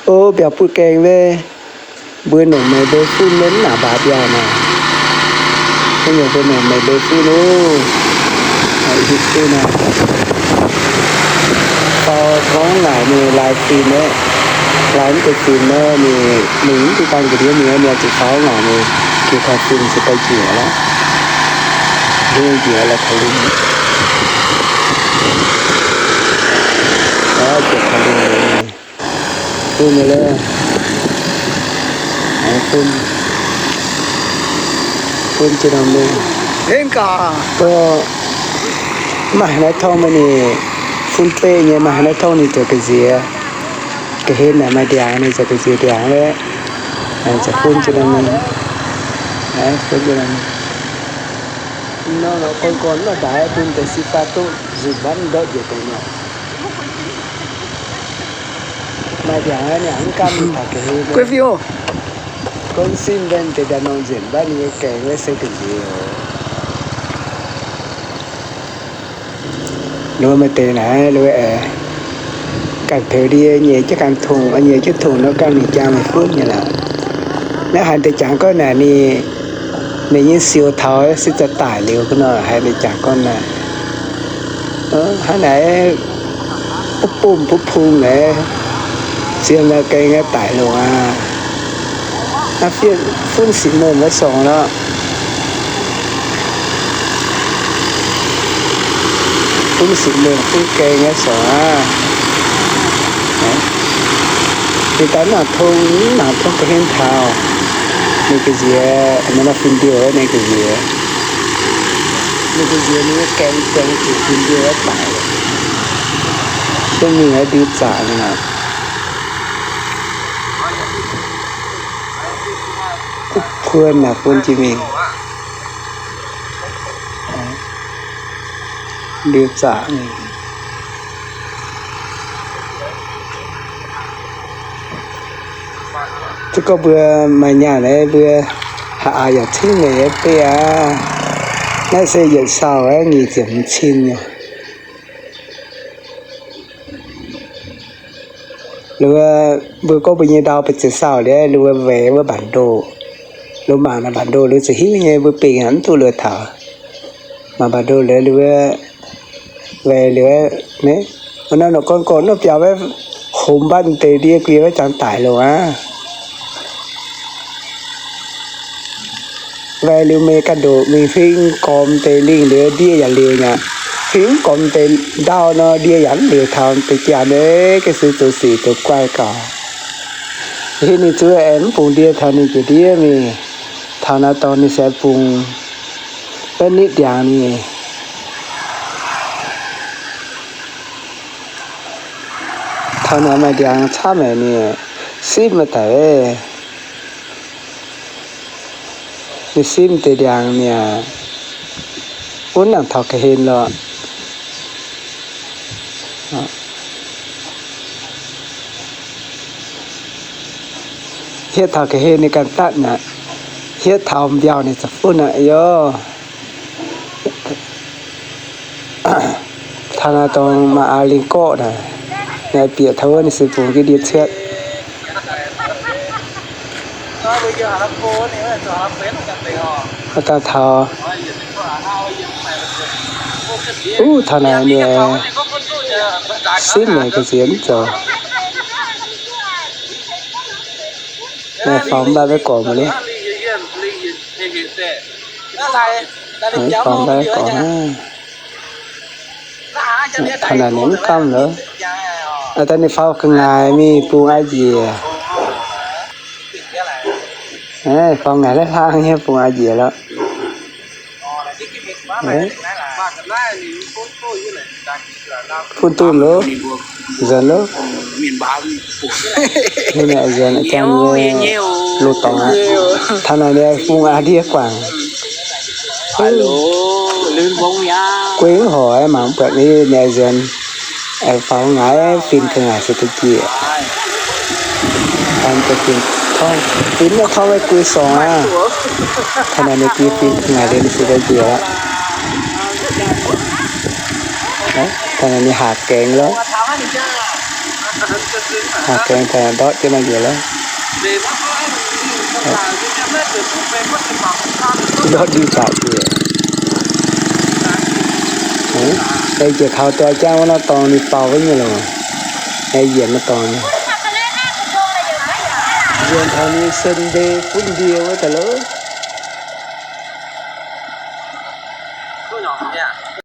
O, mbiauz butv gaengh wuov, mbuo nongc meih mbuo fun wuov, mv nangc mbaaux mbiauz naaic. Mbuo nongc meih mbuo fun oc. Hiuv duqv naaic, faaux gorngv naaic ninh laaix fim aqv, laaix mv deix fim nor, ninh mingh mv duqv daan ga'ndiev mingh, ninh zuqc faaux naaic ninh geh taux fim se daaih njiec lorqc. Njiec lorqc, taux lungh. Njiec taux lungh. Fun nyei le. Fun, fun jienv norm mengh. Mv baac maaih haaix norm tong maiv ninh fun beqv nyei, maaih haaix norm tong ninh zoux ga'nziex. Ga'hlen naaic maaih ndiangx, ninh zoux ga'nziex ndiangx wuov. Zoux fun jienv norm mengh. Fun jienv norm mengh. Nor nor gorn gorn mv baac bun deix si faah duqv nzunc mbatv ndortv njiec deix mi'aqv. Maaih ndiangx niangx mv gamh taux ga'hlen. Gorngv simv mbenc deix daaih nongx nzengc mbatv ninh nyei gaengh wuov se ga'nziex oc. Lo maaih deix naaiv lo aengx ganh peux ndie nyeic jienv ganh tongc, nyeic jienv tongc nor ganh mingh jangx meih funv nyei lorqc. Naaiv haaix deix jangx gorngv naaic ninh, ninh nyei siou taux se za'daic liuz gunv nor haaix deix jangx gorngv naaic. Hnangv naaic, butv bumv butv pung naaic, siou nor gaeng daic longc aqv. Naaiv fiev funv sic mengh maiv sorngx lorqc. Funv sic mengh funv gaeng maiv sorngx aqv. Ninh daaih mv nangc tong, mv nangc tong ga'hlen taux. Ninh ga'nziex, maaih fin-ndiouh ninh ga'nziex. Ninh ga'nziex ninh nyei gaeng gaeng zuqc fin-ndiouh wuov daic. Duqv mingh wuov ndiu zaqc ninh aqv. Kuv puon naaic bun jiex mingh. Ndiu zaqc mingh. Zuqc gorngv mbuo maaih nyaanh naaiv mbuo haaix yaac cingv mengh beiv aqv. Naaiv se yietc sau aeqv, nyic ziepc hmz cin nyei. Liuz mbuo gorngv mbuo nyei ndau ba'ziex sau liuz, liuz mbuo waix wuov mbaanc ndoh. Liuz mangc naaic mbaanc ndoh liuz zuqc hiuv nyei, mbuo bingx mv duqv liuz taux. Mangc mbaanc ndoh liuz, liuz mbuo waix liuz, wuov norm gorn gorn norm biaux wuov, homx mbatv deix ndie guie wuov jangx daic longc aqv. Waix liuz meih ganh ndoqc mingh fingx gormx deix lingh liuz ndie yaac liuz nyei. Fingx gormx deix ndau nor ndie yaac mv liuz taux deix janx. Ga'sie zoux sic zoux guai gaax. Heh ninh zuqc aengx mv bungx ndie taux ninh jiex ndiev mingh. Taux naaiv dorngx ninh se bungx wuov nitv ndiangx ninh. Taux naaiv maaih ndiangx camv haic ninh simv maiv daic. Ninh simv deix ndiangx mi'aqv. Wuov nangc taux ga'hlen lorqc. Hietv taux ga'hlen ninh ganh datv mi'aqv. Hietv taux mbiauh ninh za'funv aqv yoc. Taux naaiv dongh maaih aav lingh gorqv naaic, naaiv bieqc taux wuov ninh se bungx jienv ndie cuotv. Daaih taux, uv, taux naaic ninh simv naaic ga'nziex mv zoux. Naaiv faaux mv baac maiv gorx maiv lorqc. Faaux mv baac maiv gorx hnangv. Taux naaic ninh mv gamh lorqc. Daaih ninh faaux ga'ngaaic mingh bungx a'njiec. Faaux ga'ngaaic la'hlang nyei bungx a'njiec lorqc. Fun dunh loh, nzuonx loh. Ninh nzuonx jang nyei loz-dorngx aqv. Taux naaic ninh bungx a'ndiev guangc. Guei horc mangc buatc ninh nzuonx. Faaux ga'ngaaic, fin ga'ngaaic se da'jiex. Fin torngv, fin torngv maiv guei sorngx aqv. Taux naaic ninh guei fin ga'ngaaic liuz ninh se da'jiex aqv. Taux naaic ninh haac gaengh lorqc. Aa, gaengh taux ndortv jienv nor njiec lorqc. Ndortv ndiev baac njiec. Ei, njiec taux doix jaang wuov nor dorngx ninh baaux wuov nyei lorqc. Ei, yienc nor dorngx nyei. Yienc taux ninh sen ndie butv ndie wuov daaih lorqc.